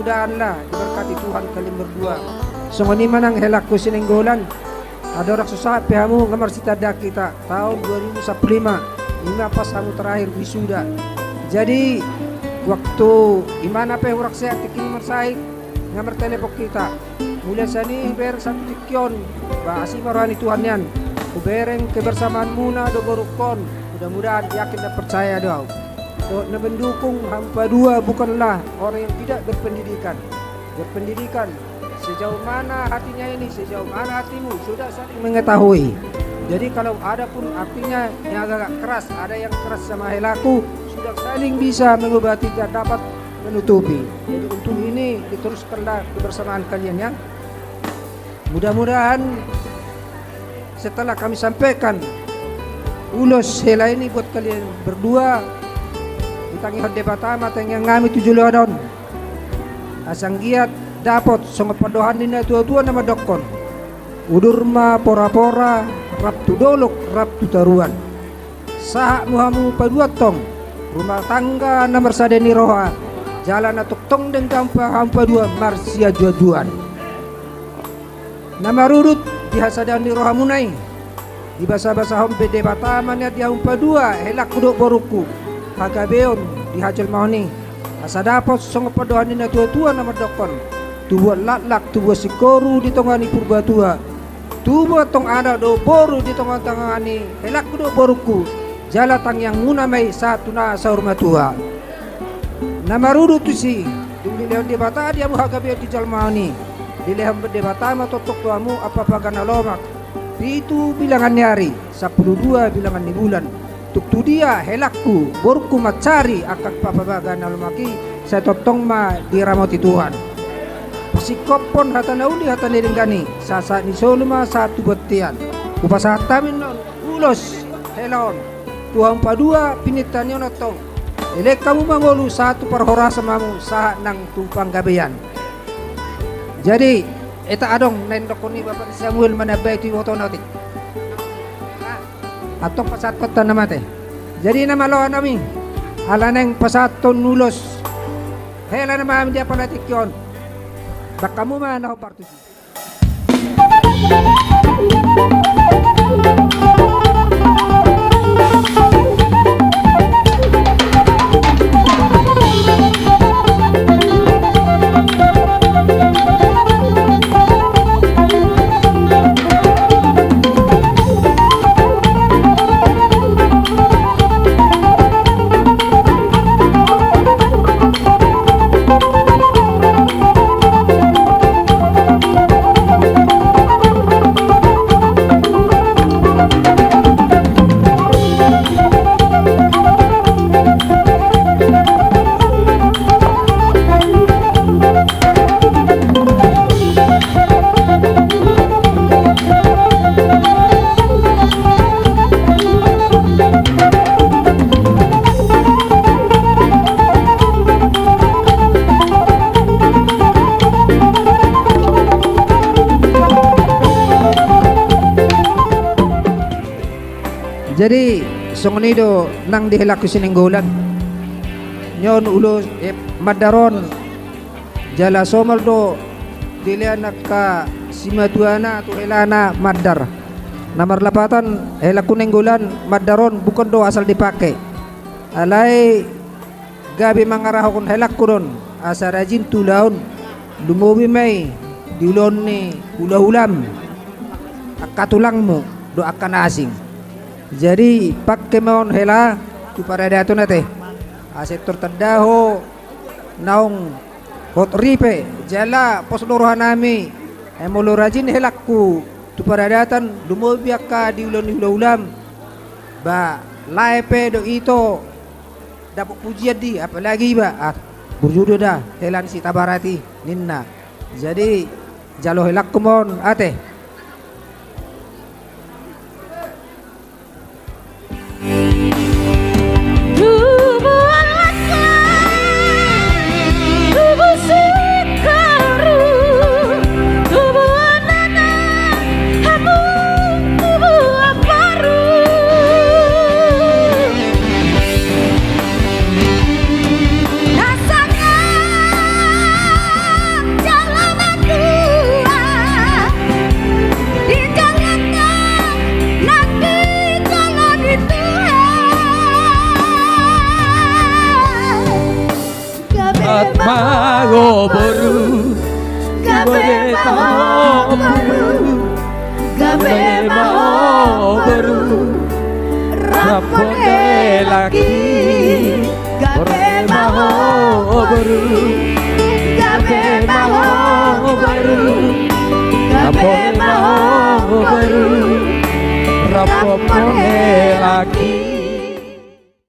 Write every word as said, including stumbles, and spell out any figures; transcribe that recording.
Mudah-mudahanlah diberkati Tuhan kalian berdua. Songon i ma nang helangku Sinenggolan. Andorang so sahat pe hamu, nga marsitanda hita taon dua ribu sampulu lima, ima pas hamu terakhir wisuda. Jadi waktu imana pe hurang sehat tingki i marsahit, nga martelepon hita. Mula sian i hubereng sahat tu tingki on, ba asi ma roha ni Tuhan nian. Hubereng kebersamaanmuna do borungkon. Mudah-mudahan, yakin dan percaya do au. Dohot na mendukung hamu padua bukanlah orang yang tidak berpendidikan. Berpendidikan, sejauh mana hatinya ini, sejauh mana hatimu, sudah saling mengetahui. Jadi kalau ada pun artinya yang agak keras, ada yang keras sama helangku, sudah saling bisa mengobati dan dapat menutupi. Jadi untuk ini diteruskanlah kebersamaan kalian ya. Mudah-mudahan setelah kami sampaikan ulos hela ini buat kalian berdua, ditangihon Debata ma tangiang nami tu joloan on. Asa anggiat dapot songon pandohan ni na tua-tua na mandokkon: Udur ma pora-pora, rap tu dolok, rap tu toruan. Sahat ma hamu padua tong, rumah tangga na marsada ni roha, jala na tongtong denggan ma hamu padua marsiaduaduan. Na marudut di hasadaon ni rohamuna i, dibasabasahon be Debata ma nian di hamu padua, helangku dohot borungku, hagabeon di hajolmaon i. Asa dapot songon pandohan ni na tua-tua na mandokkon: Tubuan laklak, tubuan singkoru di tonga ni Purbatua. Tubu antong anak dohot boru di tonga-tonga ni helangku dohot borungku, jala tangiangmuna ma i sahat tu na saur matua. Na marudut tusi, dung dilehon Debata di hamu hagabeon di jolmaon i, dilehon Debata ma tongtong tu hamu ampapaga na lomak, pitu bilangan ni ari, sampulu dua bilangan ni bulan. Tung tu dia helangku, borungku mansari angka ampapaga na lomak i, sai tongtong ma diramoti Tuhan. Pasingkophon hata na uli, hata na denggan i, sahat-sahat ni solu ma sahat tu bontean. Hupasahat hami annon ulos hela on tu hamu padua, pinantian ni on antong. Elek hamu ma ngolu sahat tu parhorasan ma hamu, sahat nang tu panggabean. Jadi, eta adong na nindokkon ni bapa ni Samuel manambai tu ibotona otik. Antong pasahathon ta nama ate. Jadi na malo nami, ala naeng pasahathon ulos hela nama nami di apala tingki on. Bahen hamu ma na hombar tusi. Jadi songon i do nang di helangku Sinenggolan. Nion ulos, eh, mandar on. Jala somal do dilean angka simatuana tu helana mandar. Na marlapatan, helangku Nenggolan, mandar on bukan do asal dipake. Alai gabe mangarahon helangku do on, asa rajin tu ulaon, lumobi ma i di ulaon ni hulahulam, angka tulangmu dohot angka na asing. Jadi pake ma on hela tu paradaton ate, asa tartanda ho naung hot ripe, jala pos do rohanami, ai molo rajin helangku tu paradaton, lumobi angka di ulaon ni hulahulam, ba lae pe dohot ito dapot pujian di, apalagi iba, ah, burju do da hela ni Sitabarat i, ninna. Jadi jalo helangku ma on ate. Tubuan laklak, tubu singkoru, tubuan anak, hamu tubuan boru. Na sanga Gabe ma ho boru, ramponeaki. Gabe ma ho boru, gabe ma ho boru, gabe ma ho boru, ramponeaki.